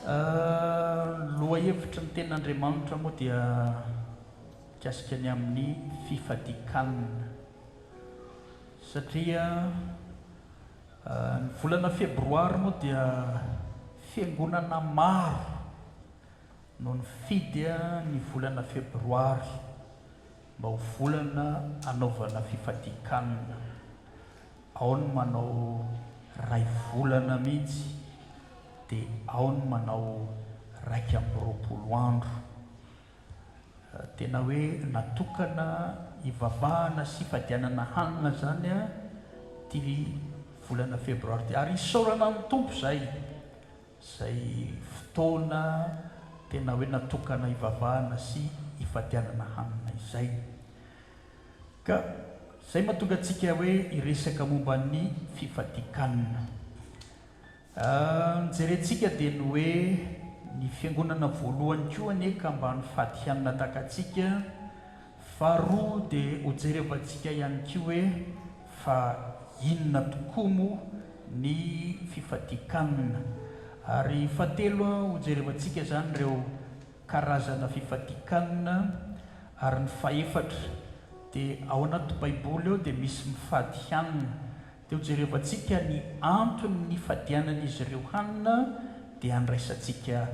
Ny lohahevitry ny tenin'Andriamanitra moa dia mikasika ny amin'ny fifadian-kanina. Satria ny volana febroary moa dia fiangonana maro no nifidy ny volana febroary mba ho volana hanaovana fifadian-kanina. Ao ny manao ray volana mihitsy dia ao ny manao 21 andro. Tena hoe natokana hivavahana sy hifadianana hanina izany ity volana febroary ity. Ary isaorana ny Tompo izay, izay fotoana tena hoe natokana hivavahana sy hifadianana hanina izay. Ka izay mahatonga antsika hoe hiresaka momba ny fifadian-kanina. Ny jerentsika dia ny hoe ny fiangonana voalohany koa anie ka mba nifady hanina tahaka antsika, faharoa dia hojerevantsika ihany koa hoe fa inona tokoa moa ny fifadian-kanina. Ary fahatelo hojerevantsika izany ireo karazana fifadian-kanina, ary ny fahefatra dia ao anaty baiboly ao dia misy mifady hanina, dia ho jerevantsika ny antony nifadianan'izy ireo hanina dia handraisantsika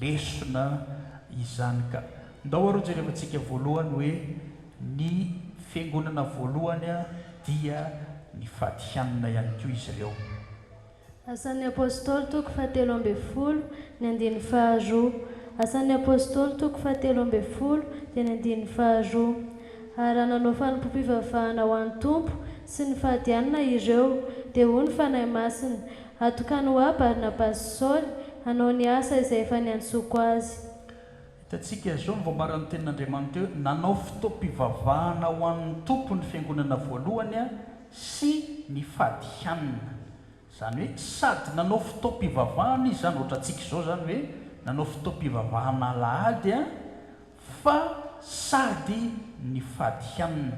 lesona izany ka. Ndao ary ho jerevantsika voalohany hoe ny fiangonana voalohany dia nifady hanina ihany koa izy ireo. Asan'ny Apostoly toko fahatelo ambin'ny folo, ny andininy faharoa. Asan'ny Apostoly toko fahatelo ambin'ny folo, dia ny andininy faharoa. Ary raha nanao fanompoam-pivavahana ho an'ny Tompo sy nifady hanina ireo, dia hoy ny Fanahy Masina, Atokano ho ahy Barnabasy sy Saoly, hanao ny asa izay efa niantsoako azy. Hitantsika izao ny voambaran'ny Tenin'Andriamanitra hoe nanao fotoam-pivavahana ho an'ny Tompo ny fiangonana voalohany sy nifady hanina. Izany hoe sady nanao fotoam-pivavahana izy izany, ohatrantsika izao izany hoe nanao fotoam-pivavahana alahady an, fa sady nifady hanina.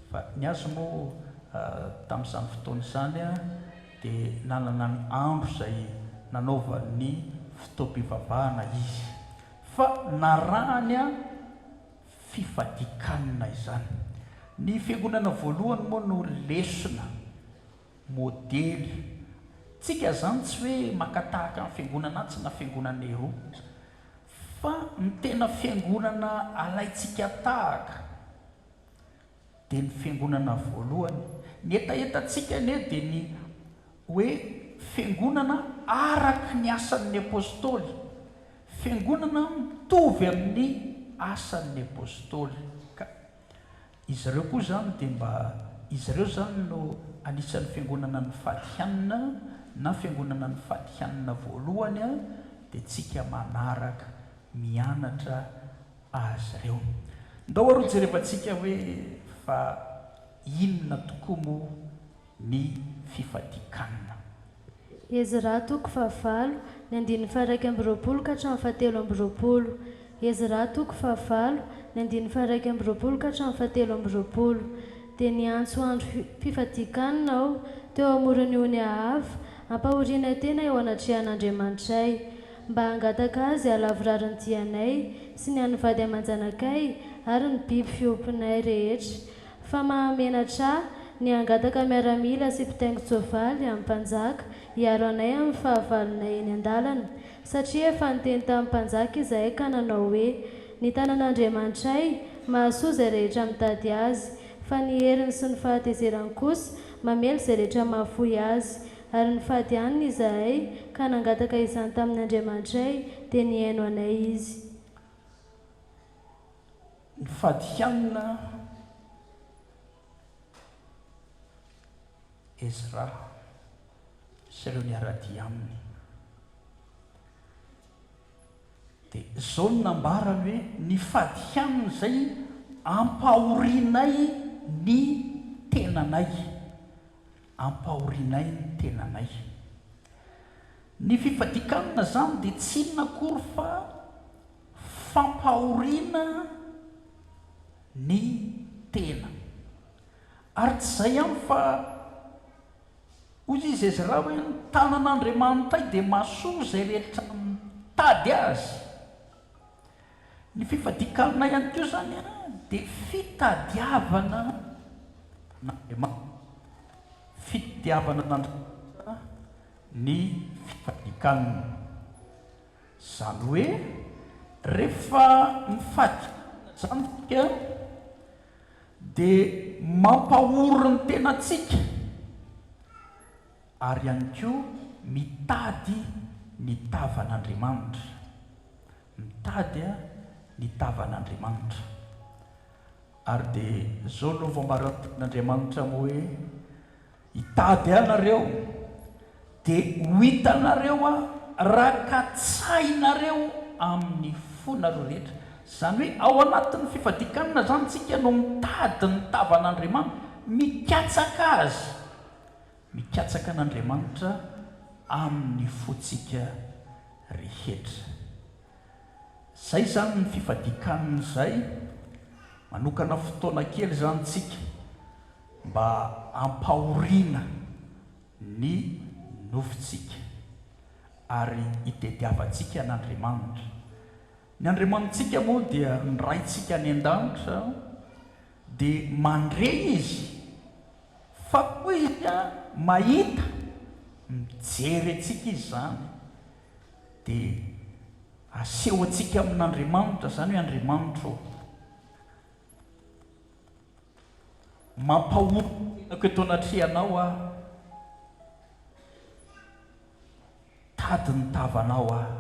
Fa ny azy moa tamin'izany fotoana izany dia nanana ny andro izay nanaovany ny fotoam-pivavahana izy. Fa narahany fifadian-kanina izany. Ny fiangonana voalohany moa no lesona, modely. Tsika izany tsy hoe maka tahaka ny fiangonana atsy na fiangonana eroa. Fa ny tena fiangonana alaintsika tahaka dia ny fiangonana voalohany. Ny hetahetantsika anie dia ny hoe fiangonana araka ny asan'ny Apostoly. Fiangonana mitovy amin'ny asan'ny Apostoly. Ka izy ireo koa izany dia mba, izy ireo izany no anisan'ny fiangonana nifady hanina na fiangonana nifady hanina voalohany, dia tsika manaraka, mianatra azy ireo. Ndao aloha jerevantsika hoe fa inona tokoa moa ny fifadian-kanina. Ezra toko fahavalo, ny andininy faha-21 ka hatramin'ny fahatelo amby roapolo. Ezra toko fahavalo, ny andininy faha-21 ka hatramin'ny fahatelo amby roapolo. Dia niantso andro fifadian-kanina aho, teo amoron'ny ony Ahava, hampahorianay tena eo anatrehan'Andriamanitray, mba hangataka Azy hahalavorary ny dianay, sy ny an'ny vady aman-janakay, ary ny biby fiompinay rehetra. Fa mahamenatra ahy ny hangataka miaramila sy mpitaingin-tsoavaly amin'ny mpanjaka hiaro anay amin'ny fahavalonay eny an-dalana, satria efa niteny tamin'ny mpanjaka izahay ka nanao hoe, Ny tanan'Andriamanitray mahasoa izay rehetra mitady Azy, fa ny heriny sy ny fahatezerany kosa mamely izay rehetra mahafoy Azy. Ary nifady hanina izahay ka nangataka izany tamin' Andriamanitray, dia nihaino anay Izy. Nifady hanina Ezra sy ireo niara-dia aminy. Dia izao no nambarany hoe, Nifady hanina izay ampahorianay ny tenanay. Ampahorianay ny tenanay. Ny fifadian-kanina izany dia tsy inona akory fa fampahoriana ny tena. Ary tsy izay ihany fa. Hoy izy Ezra hoe, Ny tanan'Andriamanitray dia mahasoa izay rehetra mitady Azy. Ny fifadian-kanina ihany koa izany dia fitadiavana an'Andriamanitra. Fitadiavana an'Andriamanitra ny fifadian-kanina. Izany hoe rehefa mifady hanina izany isika dia mampahory ny tenantsika ary ihany koa mitady ny tavan'Andriamanitra. Mitady ny tavan'Andriamanitra. Ary dia izao no voambaran'ny tenin'Andriamanitra moa hoe, Hitady ahy nareo, dia ho hitanareo aho raha katsahinareo amin'ny fonareo rehetra. Izany hoe ao anatin'ny fifadian-kanina izany isika no mitady ny tavan'Andriamanitra, mikatsaka Azy, mikatsaka an'Andriamanitra amin'ny fontsika rehetra. Izay izany ny fifadian-kanina izay, manokana fotoana kely izany tsika mba hampahoriana ny nofontsika ary hitediavantsika an'Andriamanitra. Ny Andriamanitsika moa dia ny Raintsika any an-danitra dia mandre Izy fa koa Izy mahita, mijery antsika Izy izany. Dia aseho antsika amin'Andriamanitra izany hoe Andriamanitra ô, mampahory ny tenako eto anatrehanao aho, tady ny tavanao aho.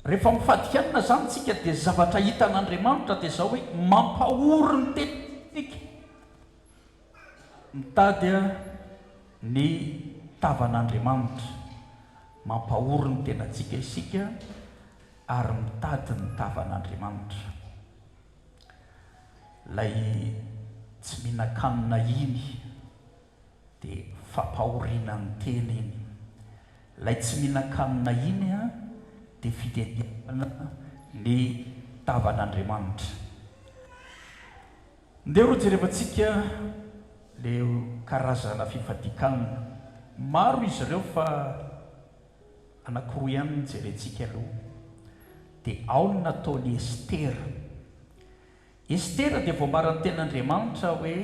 Rehefa mifadikanina izany tsika dia zavatra hitan'Andriamanitra dia izao hoe mampahory ny tenantsika. Mitady ny tavan'Andriamanitra. Mampahory ny tenantsika isika ary mitady ny tavan'Andriamanitra. Ilay tsy mihinan-kanina iny dia fampahoriana ny tena iny. Ilay tsy mihinan-kanina iny dia fitediavana ny tavan'Andriamanitra. Ndeha ro jerevantsika le karazana fifadian-kanina. Maro izy ireo fa anankiroa ihany no jerentsika aloha. Dia ao ny nataon'i Estera. Estera dia voambaran'ny Tenin'Andriamanitra hoe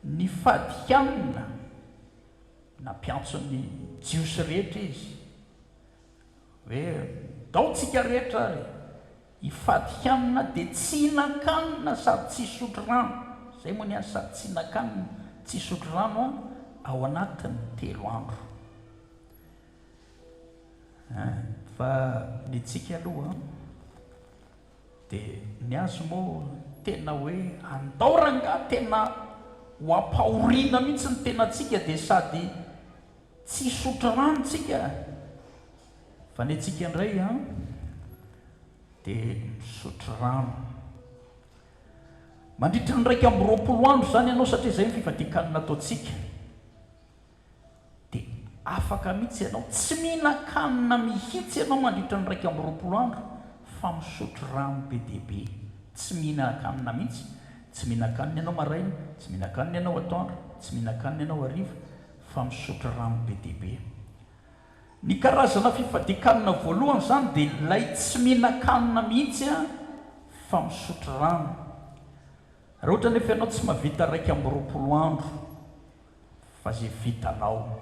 nifady hanina, nampiantso ny Jiosy rehetra izy hoe ndao tsika rehetra ary Hifady hanina dia tsy hihinan-kanina sady tsy hisotro rano. Izay moa ny azy sady tsy hihinan-kanina tsy hisotro rano an, ao anatin'ny telo andro. Ein, fa ny antsika aloha an, dia ny azy moa tena hoe andao rangahy tena ho ampahoriana mihitsy ny tenantsika dia sady tsy hisotro rano tsika. Fa ny antsika indray an, dia misotro rano. Mandritra ny 21 andro izany ianao, satria izay ny fifadian-kanina ataontsika, dia afaka mihitsy ianao, tsy mihinan-kanina mihitsy ianao mandritra ny 21 andro, fa misotro rano be dia be. Tsy mihinan-kanina mihitsy, tsy mihinan-kanina ianao maraina, tsy mihinan-kanina ianao atoandro, tsy mihinan-kanina ianao hariva, fa misotro rano be dia be. Ny karazana fifadian-kanina voalohany izany dia ilay tsy mihinan-kanina mihitsy fa misotro rano. Raha ohatra anefa ianao tsy mahavita 21 andro fa izay vitanao.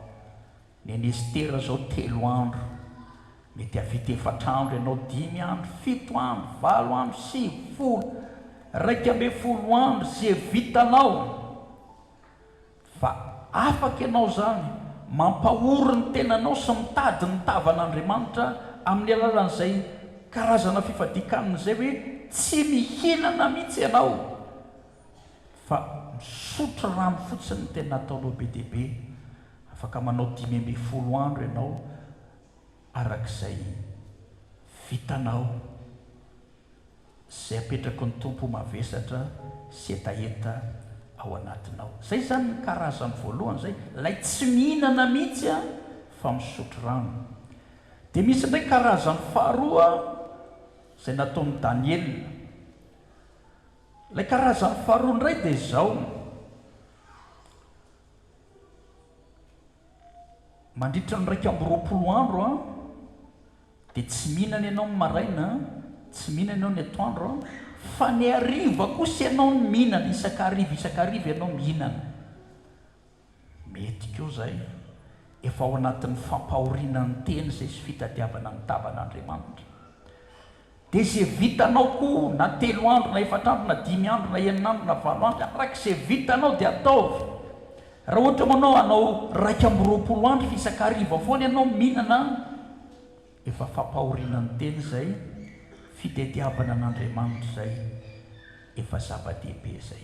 Ny an'i Estera izao telo andro. Mety hahavita efatra andro ianao, dimy andro, fito andro, valo andro, sivy, folo, 11 andro, izay vitanao. Fa afaka ianao izany mampahory ny tenanao sy mitady ny tavan'Andriamanitra amin'ny alalan'izay karazana fifadian-kanina izay hoe tsy mihinana mihitsy ianao fa misotro rano fotsiny no tena ataonao be dia be. Afaka manao 15 andro ianao arak'izay vitanao. Izay apetraky ny Tompo ho mavesatra sy hetaheta ao anatinao. Izay izany ny karazany voalohany izay, ilay tsy mihinana mihitsy fa misotro rano. Dia misy indray karazany faharoa izay nataon'i Daniela. Ilay karazany faharoa indray dia izao. Mandritra ny 21 andro an, dia tsy mihinana ianao ny maraina, tsy mihinana ianao ny atoandro an, fa ny hariva kosa ianao no mihinana, isak'hariva isak'hariva ianao mihinana. Mety koa izay, efa ao anatin'ny fampahoriana ny tena izay sy fitadiavana ny tavan'Andriamanitra. Dia izay vitanao koa, na telo andro, na efatra andro, na dimy andro, na enina andro, na valo andro, araka izay vitanao dia ataovy. Raha ohatra moa anao hanao 21 andro fa isak'hariva foana ianao mihinana, efa fampahoriana ny tena izay, fitediavana an'Andriamanitra izay, efa zava-dehibe izay.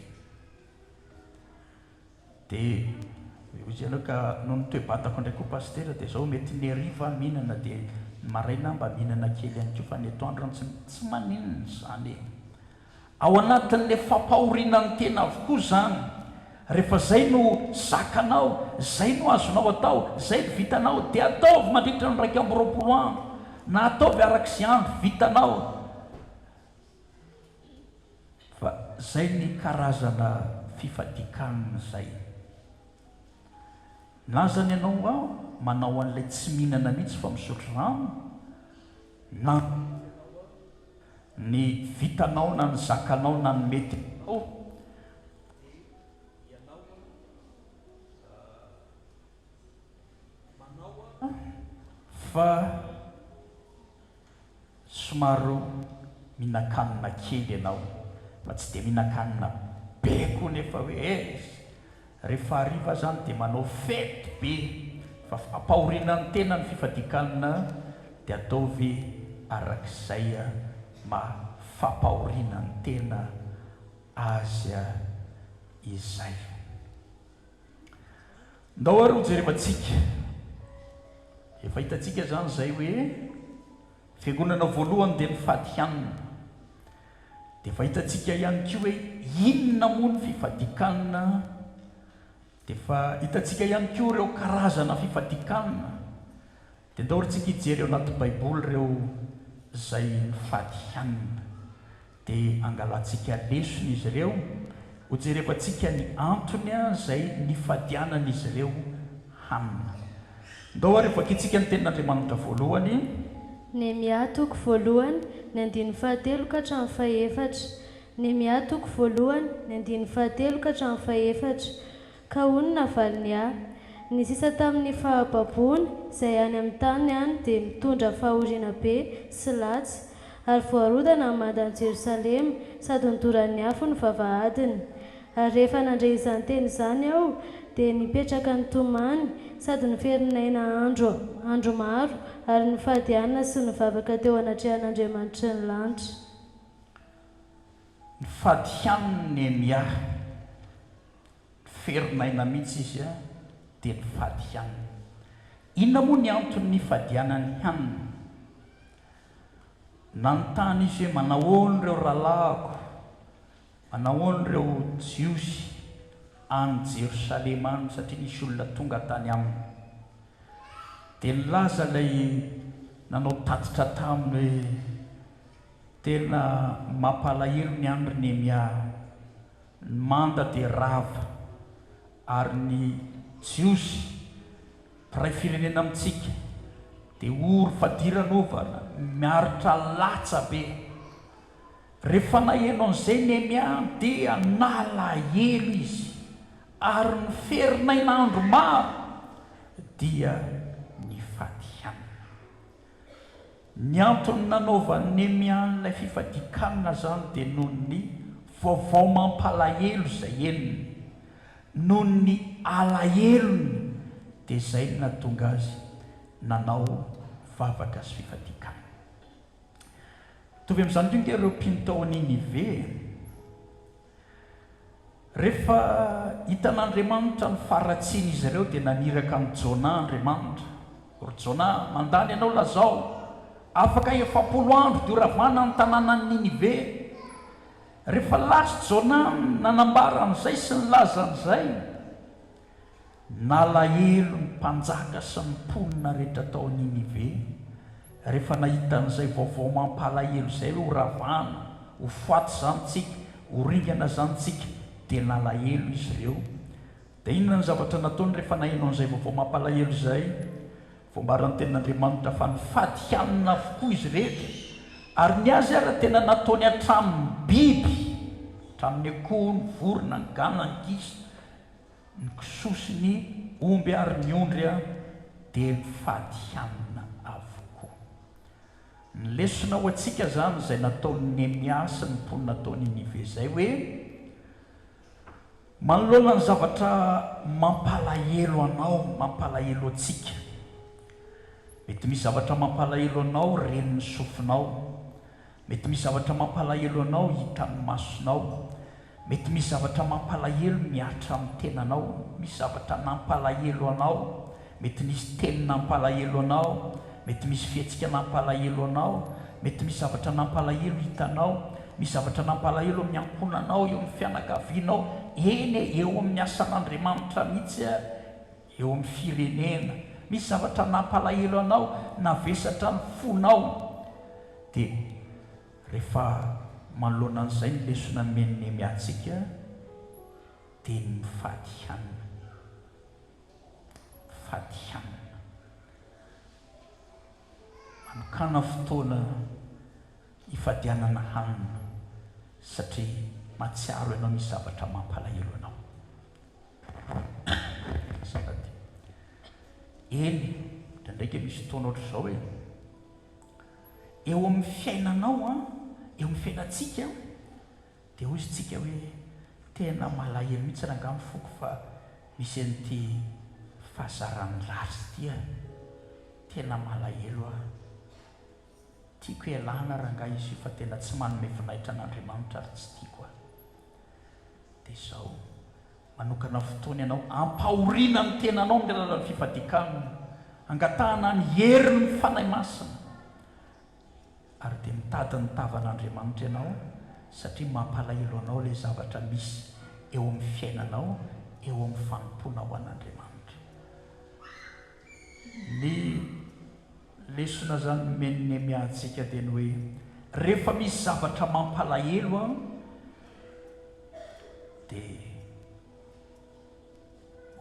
Dia hoy izy ianao ka noho ny toe-batako indray koa Pasitera dia izao mety ny hariva aho mihinana dia ny maraina aho mba mihinana kely ihany koa fa ny atoandro aho tsy tsy maninona izany e! Ao anatin'ilay fampahoriana ny tena avokoa izany. Rehefa izay no zakanao, izay no azonao atao, izay no vitanao dia ataovy mandritra ny 21 andro na ataovy araka izay andro vitanao. Fa zay ny karazana fifadian-kanina zay. Na zany ianao an manao an'ilay tsy mihinana mihitsy fa misotro rano, na ny vitanao na ny zakanao na ny mety aminao, dia ianao manao an fa. Somary mihinan-kanina kely ianao fa tsy dia mihinan-kanina be koa nefa hoe eh! Rehefa hariva zany dia manao fety be fa fampahoriana ny tena ny fifadian-kanina dia ataovy arak'izay maha fampahoriana ny tena azy izay. Ndao ary ho jerevantsika. Efa hitantsika izany izay hoe fiangonana voalohany dia nifady hanina. Dia efa hitantsika ihany koa hoe inona moa ny fifadian-kanina. Dia efa hitantsika ihany koa ireo karazana fifadian-kanina. Dia ndao ry tsika hijery ao anaty baiboly ireo izay nifady hanina. Dia angalantsika lesona izy ireo, hojerevantsika ny antony izay nifadianan'izy ireo hanina. Ndao ary hovakintsika ny tenin'Andriamanitra voalohany. Nehemia toko voalohany, ny andininy fahatelo ka hatramin'ny fahefatra. Nehemia toko voalohany, ny andininy fahatelo ka hatramin'ny fahefatra. Ka hoy ny navaliny ahy, Ny sisa tamin' ny fahababoana izay any amin' ny tany any dia mitondra fahoriana be sy latsa, ary voarodana ny mandan' i Jerosalema, sady nodoran' ny afo ny vavahadiny. Ary rehefa nandre izany teny izany aho, dia nipetraka nitomany, sady niferinaina andro andro maro, ary nifady hanina sy nivavaka teo anatrehan' Andriamanitry ny lanitra. Nifady hanina Nehemia. Ferin'aina mihitsy izy dia nifady hanina. Inona moa ny antony nifadianany hanina? Nanontany izy hoe manahoana ireo rahalahiko, manahoana ireo Jiosy any Jerosalema any satria nisy olona tonga tany aminy. Dia nilaza ilay nanao tatitra taminy hoe tena mampalahelo ny any ry Nehemia. Ny manda dia rava, ary ny Jiosy, mpiray firenena amintsika, dia ory fadiranovana, miaritra latsa be. Rehefa naheno an'izay Nehemia, dia nalahelo izy, ary niferinaina andro maro, dia nifady hanina. Ny antony nanaovan'i Nehemia an'ilay fifadian-kanina izany dia noho ny vaovao mampalahelo izay henony. Noho ny alahelony dia izay no nahatonga azy nanao vavaka sy fifadian-kanina. Mitovy amin'izany koa ange ireo mpino tao Ninive e! Rehefa hitan'Andriamanitra ny faharatsian'izy ireo dia naniraka an'i Jonah Andriamanitra. Ry Jonah, mandany ianao lazao, afaka 40 andro dia horavana ny tanànan'i Ninive. Rehefa lasa Jonah nanambara an'izay sy nilaza an'izay, Nalahelo ny mpanjaka sy ny mponina rehetra tao Ninive, rehefa nahita an'izay vaovao mampalahelo izay hoe horavana, ho faty izany tsika, ho ringana izany tsika, dia nalahelo izy ireo. Dia inona ny zavatra nataony rehefa naheno an'izay vaovao mampalahelo izay? Voambaran'ny Tenin'Andriamanitra fa nifady hanina avokoa izy rehetra, ary ny azy ara tena nataony hatramin'ny biby, hatramin'ny akoho, ny vorona, ny gana, ny gisa, ny kisoa sy ny omby ary ny ondry dia nifady hanina avokoa. Ny lesona ho antsika izany izay nataon'i Nehemia sy ny mponina tao Ninive izay hoe, Manoloana ny zavatra mampalahelo anao, mampalahelo antsika. Mety misy zavatra mampalahelo anao ren'ny sofinao. Mety misy zavatra mampalahelo anao hitan'ny masonao. Mety misy zavatra mampalahelo mihatra amin'ny tenanao. Misy zavatra nampalahelo anao. Mety nisy teny nampalahelo anao, mety misy fihetsika nampalahelo anao, mety misy zavatra nampalahelo hitanao, misy zavatra nampalahelo amin'ny ankohonanao, eo amin'ny fianakavianao, eny e, eo amin'ny asan'Andriamanitra mihitsy ary, eo amin'ny firenena. Misy zavatra nampalahelo anao, navesatra ny fonao. Dia rehefa manoloana an'izay ny lesona nomen'i Nehemia antsika, dia ny mifady hanina. Fady hanina. Manokàna fotoana hifadianana hanina satria mahatsiaro ianao misy zavatra mampalahelo anao. Azafady. Eny, indraindray ange misy fotoana ohatr'izao e. Eo amin'ny fiainanao an, eo amin'ny fiainantsika, Dia hoy izy tsika hoe, tena malahelo mihitsy rangaha ny foko fa misy an'ity fahazaran'ny ratsy ity a! Tena malahelo aho. Tiako hialana rangaha izy io fa tena tsy manome voninahitra an'Andriamanitra ary tsy tiako aho. Dia izao, manokana fotoana ianao hampahoriana ny tenanao amin'ny alalan'ny fifadian-kanina, angatahana ny herin'ny Fanahy Masina. Ary dia mitady ny tavan'Andriamanitra ianao satria mampalahelo anao ilay zavatra misy eo amin'ny fiainanao, eo amin'ny fanompoanao an'Andriamanitra. Ny lesona izany nomen'i Nehemia antsika dia ny hoe rehefa misy zavatra mampalahelo an, dia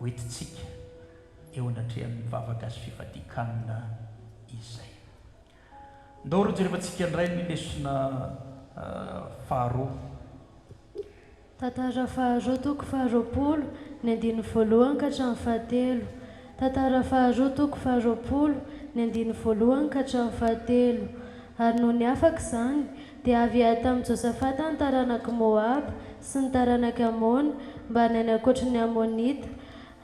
hoentintsika eo anatrehan'ny vavaka sy fifadian-kanina izay. Ndao aloha jerevantsika indray ny lesona faharoa. Tantara faharoa toko faharoapolo, ny andininy voalohany ka hatramin'ny fahatelo. Tantara faharoa toko faharoapolo, ny andininy voalohany ka hatramin'ny fahatelo. Ary nony afaka izany, dia avy hiady tamin'i Josafata ny taranak'i Moaba sy ny taranak'i Amona mba ny any ankoatry ny Amonita,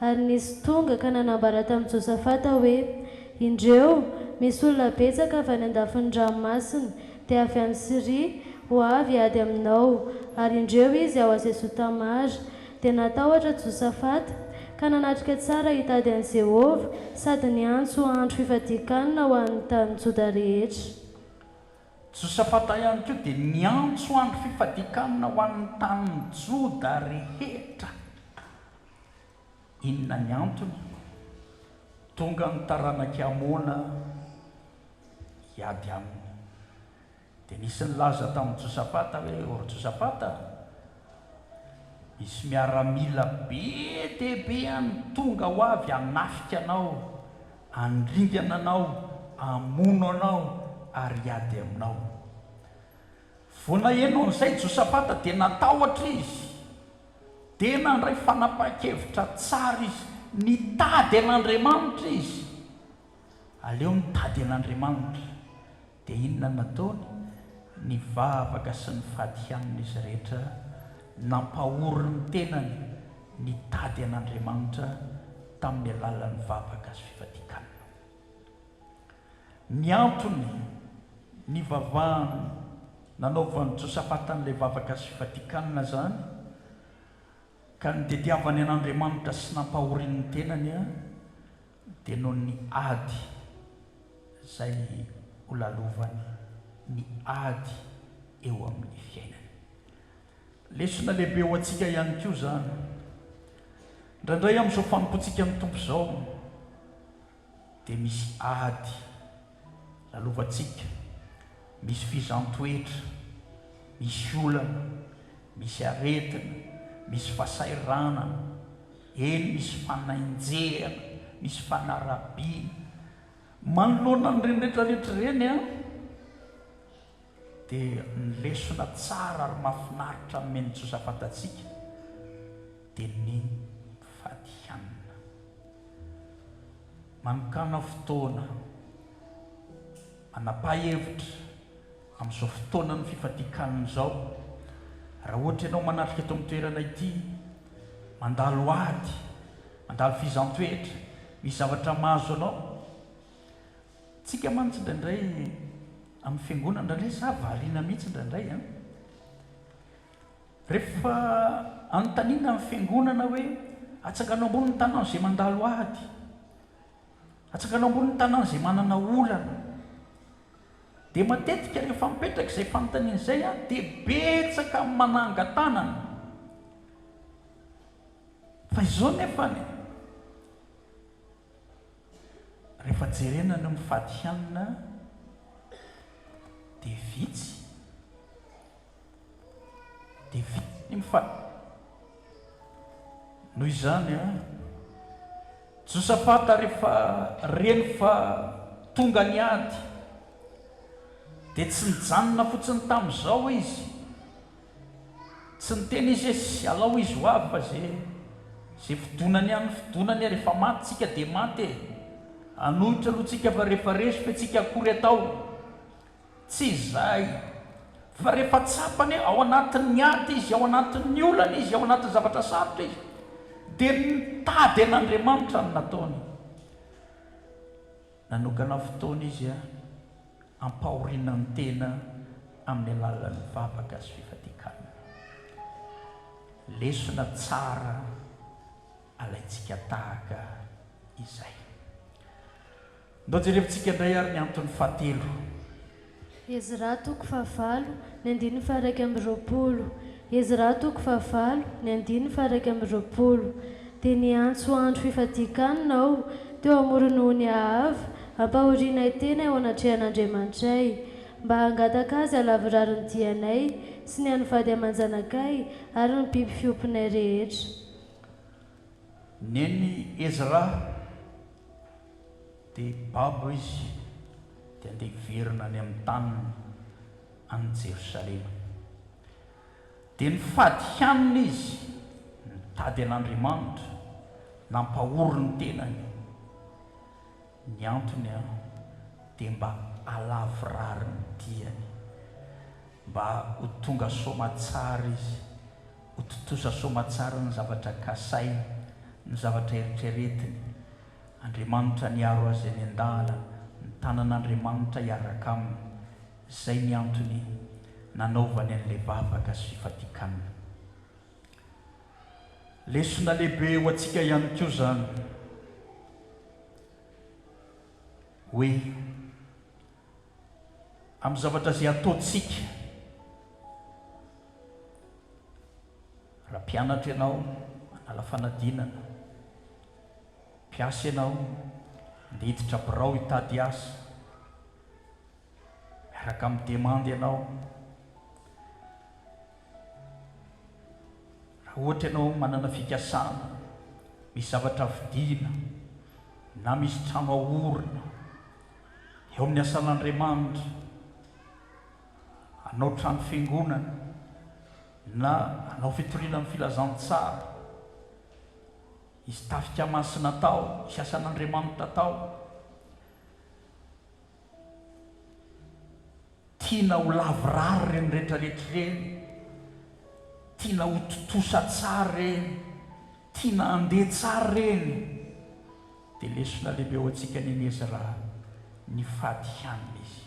Ary nisy tonga ka nanambara tamin'i Josafata hoe, Indreo, misy olona betsaka avy any andafin'ny ranomasina, dia avy any Syria, ho avy hiady aminao, ary indreo izy ao Hazezotamara. Dia natahotra Josafata, ka nanatrika tsara hitady an'i Jehovah, sady niantso andro fifadian-kanina ho an'ny tany Joda rehetra. Josafata ihany koa dia niantso andro fifadian-kanina ho an'ny tanin'i Joda rehetra. Inona ny antony? Tonga ny taranak'i Amona hiady aminy. Dia nisy nilaza tamin'i Josafata hoe, O ry Josafata, misy miaramila be dia be any tonga ho avy hanafika anao, handringana anao, hamono anao ary hiady aminao. Vao naheno an'izay Josafata dia natahotra izy. Dia nandray fanapahan-kevitra tsara izy. Nitady an'Andriamanitra izy. Aleo mitady an'Andriamanitra. Dia inona no nataony? Nivavaka sy nifady hanina izy rehetra. Nampahory ny tenany nitady an'Andriamanitra tamin'ny alalan'ny vavaka sy fifadian-kanina. Ny antony nivavahany nanaovan'i Josafata an'ilay vavaka sy fifadian-kanina izany, ka nitediavany an'Andriamanitra sy nampahoriany ny tenany, dia noho ny ady izay holalovany, ny ady eo amin'ny fiainany. Lesona lehibe ho antsika ihany koa izany. Indraindray amin'izao fanompoantsika ny Tompo izao, dia misy ady lalovantsika, misy fizan-toetra, misy olana, misy aretina, misy fahasahiranana. Eny misy fanainjehana, misy fanarabiana. Manoloana an'ireny rehetra rehetra ireny an, dia ny lesona tsara ary mahafinaritra nomen'i Josafata antsika dia ny mifady hanina. Manokàna fotoana, manapaha hevitra amin'izao fotoanan'ny fifadian-kanina izao. Raha ohatra ianao manatrika eto amin'ny toerana ity, mandalo ady, mandalo fizan-toetra, misy zavatra mahazo anao. Tsika mantsy indraindray amin'ny fiangonana, indraindray za variana mihitsy indraindray an. Rehefa anontaniana ny fiangonana hoe atsangano ambony ny tanana izay mandalo ady, atsangano ambony ny tanana izay manana olana, dia matetika rehefa mipetraka izay fanontaniana izay an, dia betsaka ny mananga-tanana. Fa izao nefany, Rehefa jerena ny mifady hanina dia vitsy, dia vitsy ny mifady. Noho izany, Josafata rehefa reny fa tonga ny ady dia tsy nijanona fotsiny tamin'izao izy. Tsy niteny izy hoe sy alao izy ho avy fa ze ze fidonany any fidonany rehefa maty tsika dia maty e! Hanohitra aloha tsika fa rehefa resy fe tsika akory atao? Tsy izay fa rehefa tsapany hoe ao anatin'ny ady izy, ao anatin'ny olana izy, ao anatin'ny zavatra sarotra izy dia nitady an'Andriamanitra no nataony. Nanokana fotoana izy hampahoriana ny tena amin'ny alalan'ny vavaka sy fifadian-kanina. Lesona tsara alaintsika tahaka izay. Ndao jerevintsika indray ary ny antony fahatelo. Ezra toko fahavalo, ny andininy faha-21. Ezra toko fahavalo, ny andininy faha-21. Dia niantso andro fifadian-kanina aho, teo amoron'ny ony Ahava, hampahorianay tena eo anatrehan'Andriamanitray, mba hangataka Azy halavorary ny dianay, sy ny an'ny vady aman-janakay, ary ny biby fiompinay rehetra. Nen'i Ezra. Dia babo izy, dia andeha hiverina any amin'ny taniny, any Jerosalema. Dia nifady hanina izy, nitady an'Andriamanitra, nampahory ny tenany. Ny antony dia mba halavorary ny diany, mba ho tonga soamatsara izy, ho tontosa soamatsara ny zavatra kasainy, ny zavatra eritreretiny. Andriamanitra niaro azy any an-dalana, ny tanan'Andriamanitra hiaraka aminy, izay ny antony nanaovany an'ilay vavaka sy fifadian-kanina. Lesona lehibe ho antsika ihany koa izany hoe amin'ny zavatra izay ataontsika, raha mpianatra ianao, manala fanadinana, Mpiasa ianao, ndeha hiditra birao hitady asa, miaraka amin'ny demande ianao. Raha ohatra ianao manana fikasana, misy zavatra vidiana, na misy trano aorina, eo amin'ny asan'Andriamanitra, hanao trano fiangonana, na hanao fitoriana ny filazantsara, Hisy tafika masina tao, hisy asan'Andriamanitra tao. Tiana ho lavorary ireny rehetrarehetra ireny, tiana ho tontosa tsara ireny, tiana handeha tsara ireny. Dia lesona lehibe ho antsika ny an'i Ezra, nifady hanina izy.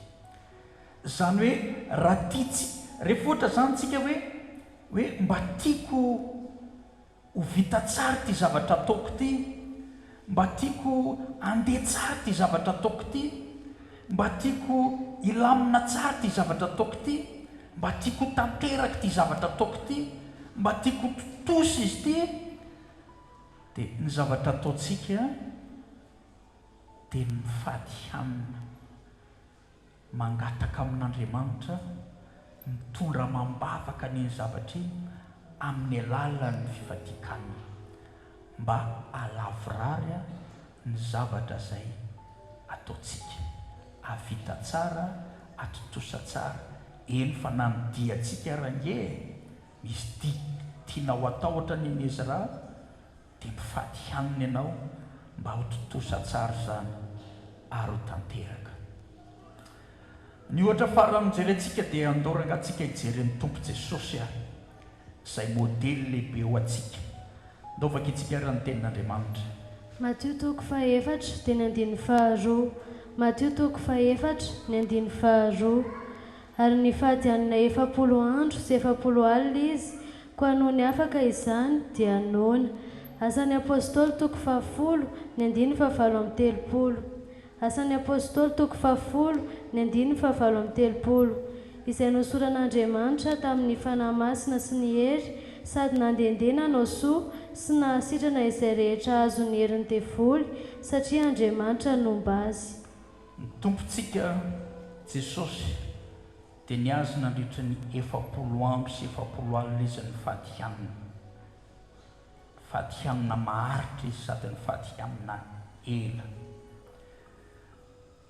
Izany hoe raha tiantsika, rehefa ohatra izany tsika hoe, hoe mba tiako Ho vita tsara ity zavatra ataoko ity, mba tiako handeha tsara ity zavatra ataoko ity, mba tiako hilamina tsara ity zavatra ataoko ity, mba tiako ho tanteraka ity zavatra ataoko ity, mba tiako ho tontosa izy ity, dia ny zavatra ataontsika dia ny mifady hanina. Mangataka amin'Andriamanitra mitondra amam-bavaka an'iny zavatra iny amin'ny alalan'ny fifadian-kanina. Mba hahalavorary ny zavatra izay ataontsika. Hahavita tsara, hatontosa tsara. Eny fa na ny diantsika ary ange e! Misy dia tianao hatao ohatra ny an'i Ezra dia mifady hanina ianao mba ho tontosa tsara izany ary ho tanteraka. Ny ohatra farany nojerentsika dia andao rangatsika hijery ny Tompo Jesosy ary izay modely lehibe ho antsika. Ndao vakintsika ary ny tenin'Andriamanitra. Matio toko fahefatra dia ny andininy faharoa Matio toko fahefatra ny andininy faharoa Ary nifady hanina 40 andro sy 40 alina izy, koa nony afaka izany, dia noana. Asan'ny Apostoly toko fahafolo, ny andininy fahavalo amby telopolo Asan'ny Apostoly toko fahafolo, ny andininy fahavalo amby telopolo Izay nohosoran'Andriamanitra tamin'ny Fanahy Masina sy ny hery, sady nandehandeha nanao soa sy nahasitrana izay rehetra azon'ny herin'ny devoly, satria Andriamanitra nomba azy. Ny Tompontsika Jesosy dia nihazo nandritra ny 40 andro sy 40 alina Izy nifady hanina. Nifady hanina maharitra Izy sady nifady hanina ela.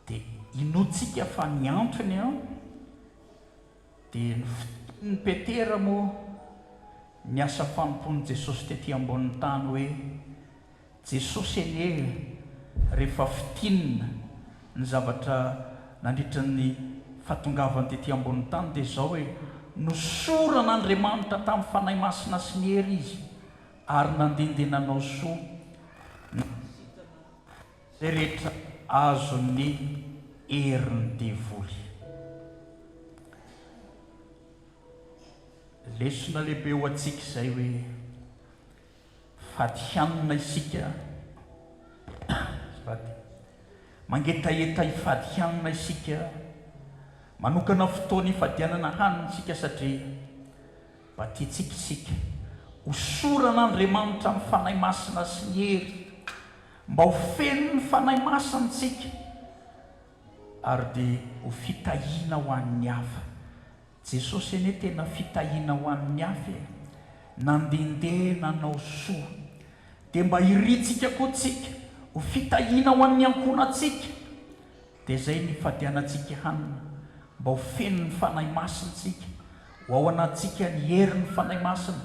Dia inoantsika fa ny antony an, dia ny fitenin'i Petera moa ny asa fanompoan'i Jesosy tety ambonin'ny tany hoe, Jesosy anie rehefa fintinina ny zavatra nandritra ny fahatongavany tety ambonin'ny tany dia izao hoe, nosoran'Andriamanitra tamin'ny Fanahy Masina sy ny hery Izy ary nandehandeha nanao soa nanasitrana izay rehetra azon'ny herin'ny devoly. Lesona lehibe ho antsika izay hoe Fady hanina isika azafady. Mangetaheta hifady hanina isika, manokana fotoana hifadianana hanina isika satria mba tiantsika isika hosoran'Andriamanitra amin'ny Fanahy Masina sy ny hery, mba ho feno ny Fanahy Masina isika ary dia ho fitahiana ho an'ny hafa. Jesosy anie tena fitahiana ho an'ny hafa e! Nandehandeha nanao soa. Dia mba irintsika koa tsika ho fitahiana ho an'ny ankohonantsika. Dia izay ny ifadianantsika hanina, mba ho feno ny Fanahy Masina tsika, ho ao anatintsika ny herin'ny Fanahy Masina,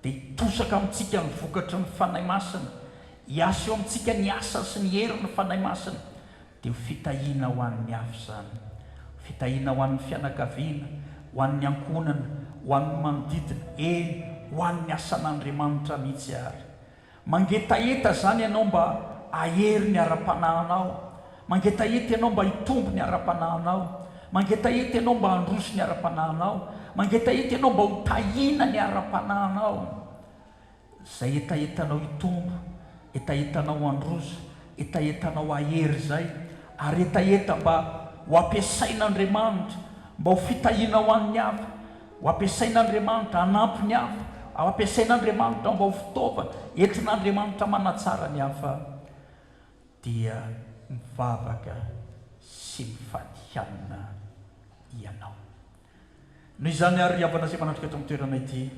dia hitosaka amintsika ny vokatry ny Fanahy Masina, hiasa eo amintsika ny asa sy ny herin'ny Fanahy Masina. Dia ho fitahiana ho an'ny hafa izany. Ho fitahiana ho an'ny fianakaviana, ho an'ny ankohonana, ho an'ny manodidina, eny, ho an'ny asan'Andriamanitra mihitsy àry. Mangetaheta izany ianao mba hahery ny ara-panahinao. Mangetaheta ianao mba hitombo ny ara-panahinao. Mangetaheta ianao mba handroso ny ara-panahinao. Mangetaheta ianao mba ho tahiana ny ara-panahinao. Izay hetahetanao hitombo, hetahetanao handroso, hetahetanao hahery izay, ary hetaheta mba ho ampiasain'Andriamanitra mba ho fitahiana ho an'ny hafa, ho ampiasain'Andriamanitra hanampy ny hafa, ho ampiasain'Andriamanitra mba ho fitaovana entin'Andriamanitra manatsara ny hafa, dia mivavaka sy mifady hanina ianao. Noho izany àry ry havana izay manatrika eto amin'ny toerana ity,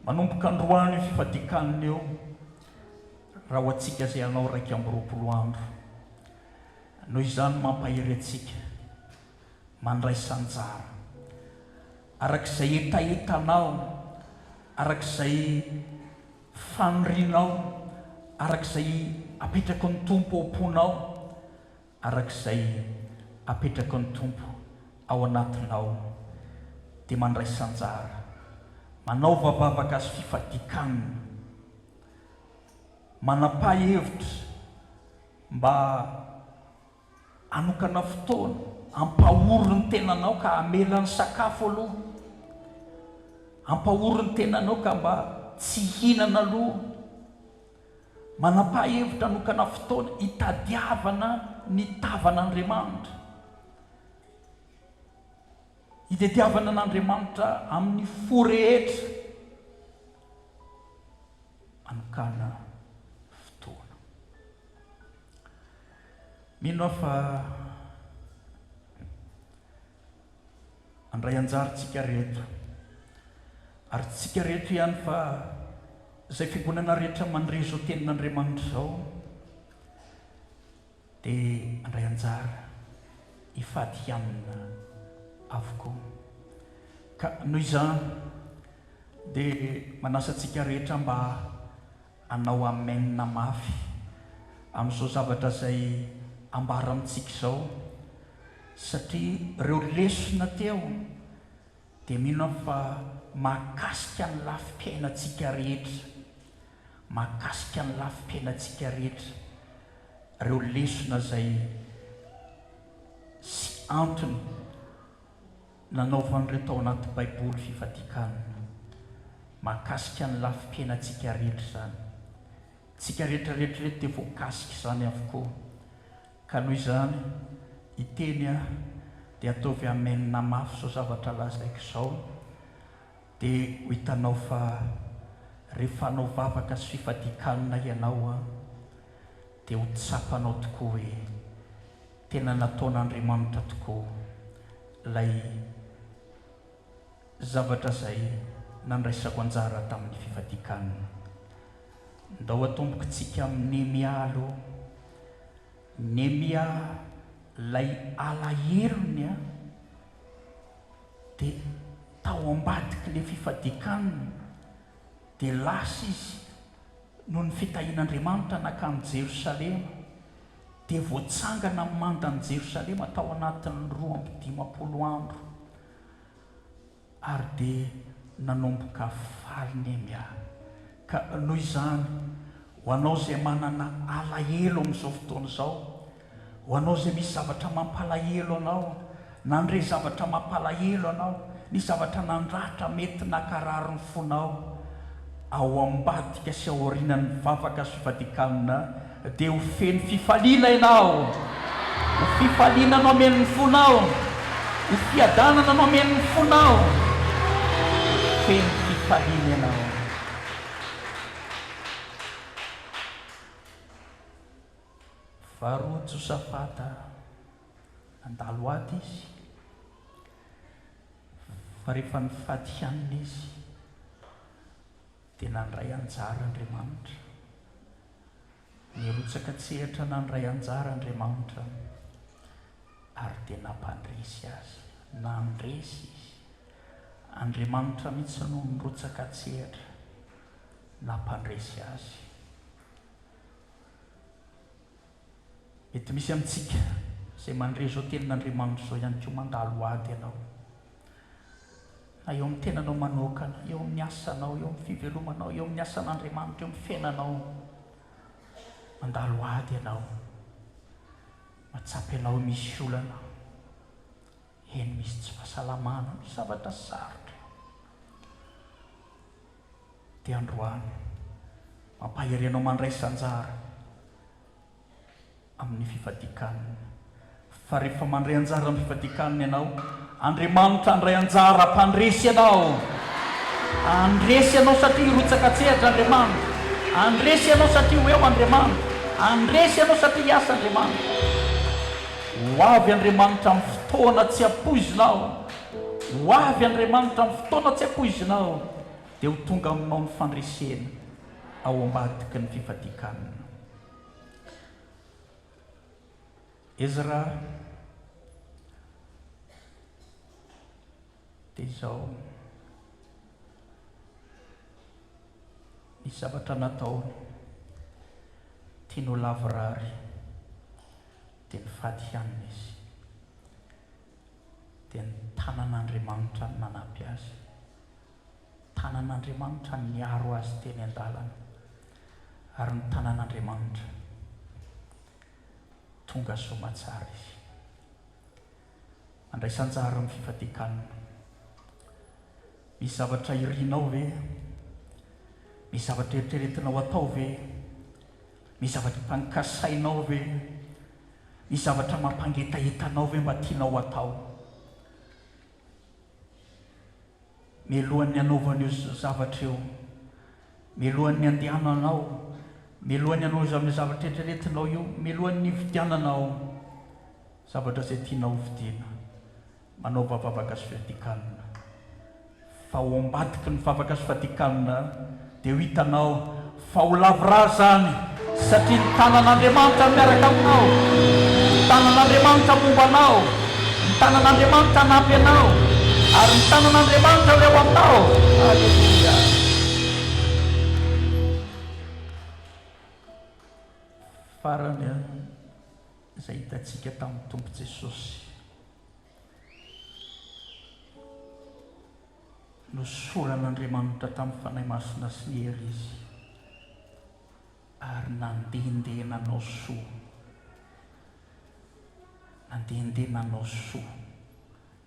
manomboka androany io fifadian-kanina io, raha ho antsika izay hanao 21 andro. Noho izany mampahery antsika, mandraisa anjara. Araka izay hetahetanao, araka izay fanirianao, araka izay apetraky ny Tompo ao am-ponao, Araka izay apetraky ny Tompo ao anatinao dia mandraisa anjara. Manaova vavaka sy fifadian-kanina. Manapaha hevitra mba hanokana fotoana hampahory ny tenanao ka hamela ny sakafo aloha. Hampahory ny tenanao ka mba tsy hihinana aloha. Manapaha hevitra hanokana fotoana hitadiavana ny tavan'Andriamanitra. Hitadiavana an'Andriamanitra amin'ny fo rehetra. Manokana fotoana. Mino aho fa handray anjara tsika rehetra. Ary tsy tsika rehetra ihany fa. Izay fiangonana rehetra mandre izao tenin'Andriamanitra izao dia handray anjara hifady hianina avokoa. Ka noho izany dia manasa antsika rehetra mba hanao amen mafy amin'izao zavatra izay ambara amintsika izao satria ireo lesona teo dia mino aho fa mahakasika ny lafim-piainantsika rehetra, mahakasika ny lafim-piainantsika rehetra ireo lesona izay sy antony nanaovan'ireo tao anaty Baiboly fifadian-kanina. Mahakasika ny lafim-piainantsika rehetra izany. Tsika rehetra rehetra ireto dia voakasika izany avokoa. Ka noho izany, hiteny aho, dia ataovy amen mafy izao zavatra lazaiko izao, dia ho hitanao fa rehefa hanao vavaka sy fifadian-kanina ianao an, dia ho tsapanao tokoa hoe tena nataon'Andriamanitra tokoa ilay zavatra izay nandraisako anjara tamin'ny fifadian-kanina. Ndao atombokitsika amin'i Nehemia aloha. Nehemia ilay alahelony an, dia tao ambadik'ilay fifadian-kanina dia lasa izy noho ny fitahian'Andriamanitra nankany Jerosalema, dia voatsangana ny mandan'i Jerosalema tao anatin'ny 52 andro. Ary dia nanomboka faly Nehemia. Ka noho izany, ho anao izay manana alahelo amin'izao fotoana izao, ho anao izay misy zavatra mampalahelo anao, nandre zavatra mampalahelo anao, nisy zavatra nandratra mety nankarary ny fonao, ao ambadika sy ao aorianan'ny vavaka sy fifadian-kanina, Dia ho feno fifaliana ianao, ho fifaliana no hameno ny fonao, ho fiadanana no hameno ny fonao, ho feno fifaliana ianao. Faharoa, Josafata, nandalo ady izy, fa rehefa nifady hanina izy, dia nandray anjara Andriamanitra. Nirotsaka an-tsehatra nandray anjara Andriamanitra ary dia nampandresy azy. Nandresy izy. Andriamanitra mihitsy no nirotsaka an-tsehatra nampandresy azy. Mety misy amintsika izay mandre izao tenin'Andriamanitra izao ihany koa mandalo ady ianao. Na eo amin'ny tenanao manokana, eo amin'ny asanao, eo amin'ny fivelomanao, eo amin'ny asan'Andriamanitra, eo amin'ny fiainanao. Mandalo ady ianao. Mahatsapa ianao hoe misy olana. Eny misy tsy fahasalamana, misy zavatra sarotra. Dia androany, mampahery anao mandraisa anjara. amin'ny fifadian-kanina. Fa rehefa mandray anjara amin'ny fifadian-kanina ianao, Andriamanitra handray anjara hampandresy anao. Handresy anao satria hirotsaka an-tsehatra Andriamanitra. Handresy anao satria ho eo Andriamanitra. Handresy anao satria hiasa Andriamanitra. Ho avy Andriamanitra amin'ny fotoana tsy ampoizinao. Ho avy Andriamanitra amin'ny fotoana tsy ampoizinao, dia ho tonga aminao ny fandresena ao ambadiky ny fifadian-kanina. Ezra dia izao, nisy zavatra nataony, tiany ho lavorary, dia nifady hanina izy. Dia ny tanan'Andriamanitra no nanampy azy. Tanan'Andriamanitra niaro azy teny an-dalana, ary ny tanan'Andriamanitra tonga soamatsara izy. Mandraisa anjara amin'ny fifadian-kanina. Misy zavatra irinao ve? Misy zavatra eritreretinao atao ve? Misy zavatra kasainao ve? Misy zavatra mampangetaheta anao ve mba tianao atao? Mialohan'ny hanaovana io zavatra io, mialohan'ny handehananao, mialohan'ny hanaovana io zavatra eritreretinao io, mialohan'ny hividiananao zavatra izay tianao hovidiana, manaova vavaka sy fadikanina. Fa ao ambadiky ny vavaka sy fadikanina. Dia ho hitanao fa ho lavorary izany satria ny tanan'Andriamanitra miaraka aminao, ny tanan'Andriamanitra momba anao, ny tanan'Andriamanitra hanampy anao, ary ny tanan'Andriamanitra ho eo aminao. Aleloia! Farany izay hitantsika tamin'ny Tompo Jesosy. Nosoran'Andriamanitra tamin'ny Fanahy Masina sy ny hery izy, ary nandehandeha nanao soa. Nandehandeha nanao soa.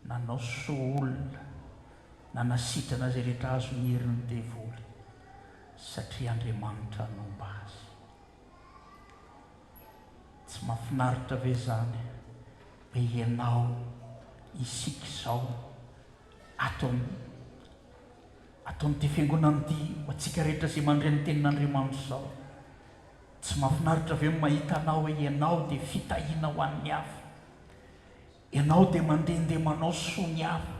Nanao soa olona, nanasitrana izay rehetra azon'ny herin'ny devoly, satria Andriamanitra nomba azy. Tsy mahafinaritra ve izany hoe ianao, isika izao, ato amin'ny, ato amin'ity fiangonana ity, ho antsika rehetra izay mandre ny Tenin'Andriamanitra izao, tsy mahafinaritra ve ny mahita anao hoe ianao dia fitahiana ho an'ny hafa? Ianao dia mandehandeha manao soa ny hafa.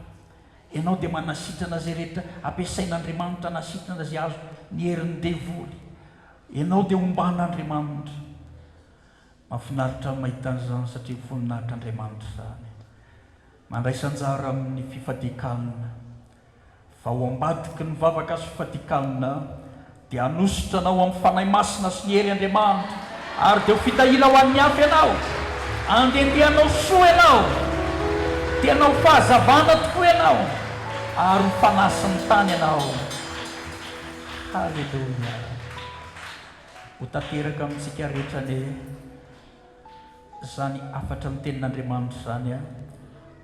Ianao dia manasitrana izay rehetra ampiasain'Andriamanitra hanasitrana izay azo ny herin'ny devoly. Ianao dia omban'Andriamanitra. Mahafinaritra ny mahita an'izany satria voninahitr'Andriamanitra izany. Mandraisa anjara amin'ny fifadian-kanina. Fa ao ambadiky ny vavaka sy fifadian-kanina dia hanositra anao amin'ny Fanahy Masina sy ny hery Andriamanitra, ary dia ho fitahiana ho an'ny hafa ianao. Andehandeha hanao soa ianao, dia hanao fahazavana tokoa ianao, ary ho fanasin'ny tany ianao. Haleloia! Ho tanteraka amintsika rehetra anie Izany hafatra ny tenin'Andriamanitra izany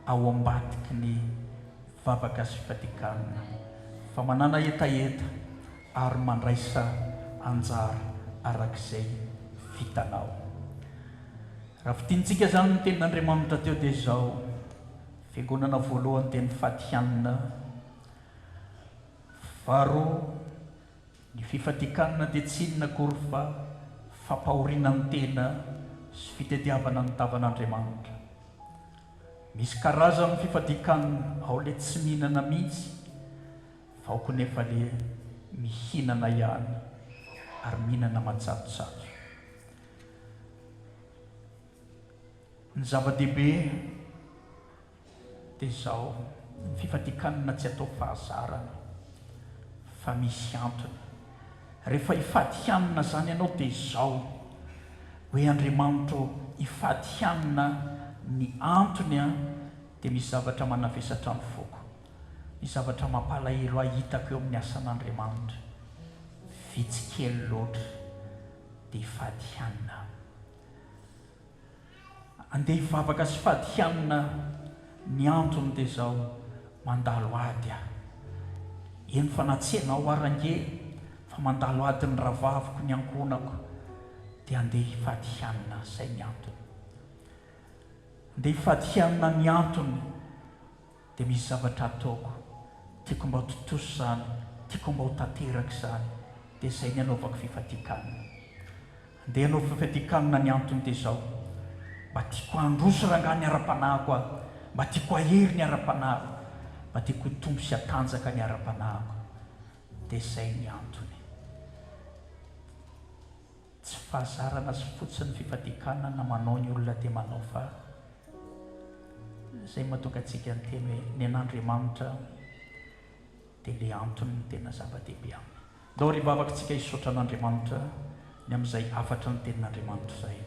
ao ambadiky ny vavaka sy fifadian-kanina. Fa manàna hetaheta ary mandraisa anjara araka izay vitanao. Raha fintinintsika izany ny tenin'Andriamanitra teo dia izao, Fiangonana voalohany dia nifady hanina, faharoa, Ny fifadian-kanina dia tsy inona akory fa fampahoriana ny tena sy fitediavana ny tavan'Andriamanitra. Misy karazany ny fifadian-kanina, ao le tsy mihinana mihitsy, fa ao koa nefa le mihinana ihany ary mihinana matsatsotsatso. Ny zava-dehibe. Dia izao, ny fifadian-kanina tsy atao fahazarana fa misy antony. Rehefa hifady hanina izany ianao dia izao, hoe Andriamanitra ô, hifady hanina ny antony an, dia misy zavatra manavesatra ny foko, misy zavatra mampalahelo ahy hitako eo amin'ny asan'Andriamanitra, vitsy kely loatra, dia hifady hanina aho. Andeha hivavaka sy fady hanina ny antony dia izao mandalo ady aho. Eny fa na tsy ianao ara ange fa mandalo ady ny rahavaviko ny ankohonako dia andeha hifady hanina zay ny antony. Andeha hifady hanina ny antony dia misy zavatra ataoko tiako mba ho tontosa izany, tiako mba ho tanteraka izany dia izay ny anaovako fifadian-kanina. Andeha hanao fifadian-kanina ny antony dia izao, mba tiako handroso rangahy ny ara-panahiko aho, mba tiako hahery ny ara-panahiko, mba tiako hitombo sy hatanjaka ny ara-panahiko. Dia izay ny antony. Tsy fahazarana sy fotsiny ny fifadian-kanina na manao ny olona dia manao fa izay mahatonga antsika niteny hoe ny an'Andriamanitra dia ilay antony no tena zava-dehibe aminy. Ndao ry vavaka tsika hisaotra an'Andriamanitra ny amin'izay hafatra ny tenin'Andriamanitra izay.